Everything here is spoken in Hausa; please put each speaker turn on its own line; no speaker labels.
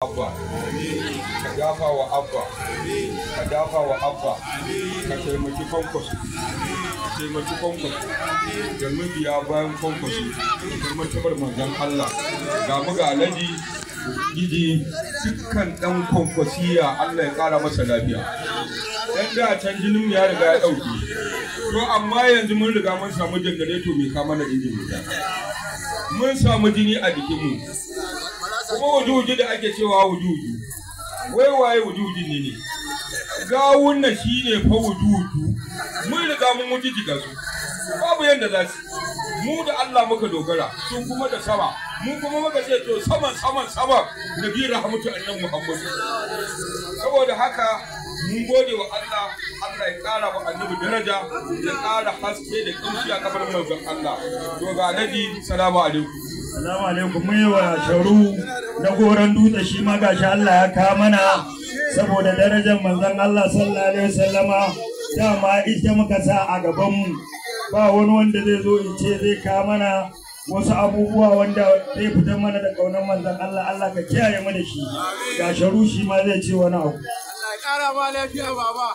Abba, ka dafa wa Abba, ka dafa wa Abba, ka taimaki Kwankwaso, ka taimaki Kwankwaso da mabiya bayan Kwankwaso da martabar manzon Allah. Ga mu ga Alhaji Gidi, dukkan dan Kwankwasiya, Allah ya kara masa lafiya. Dan da can jinin mu ya riga ya dauke, to amma yanzu mun riga mun samu janareto mai kama na injin wuta, mun samu jini a jikinmu. Kuma wujuji da ake cewa wujuju, wai waye wujuji ne? Ne gawun na shine fa wujuju. Mun riga mun wujuji su, babu yanda za su. Mu da Allah muka dogara, su kuma da sama. Mu kuma muka ce to saman saman saman Nabi rahmatu annabi Muhammad. Saboda haka mun gode wa Allah. Allah ya kara wa annabi daraja, ya kara haske da kamshi a kabarin manzon Allah. To ga Nabi, salamu alaikum.
Salamu alaikum. Mun yi wa Sharu na Goron Dutse, shi ma gashi Allah ya kawo mana saboda darajar manzon Allah sallallahu alaihi wasallama. Dama ita muka sa a gaban mu, ba wani wanda zai zo in ce zai kawo mana wasu abubuwa wanda zai fitar mana da kaunar manzon Allah. Allah ka kiyaye mu da shi. Ga Sharu, shi ma zai ce wani abu.
Allah ya kara ma lafiya, baba.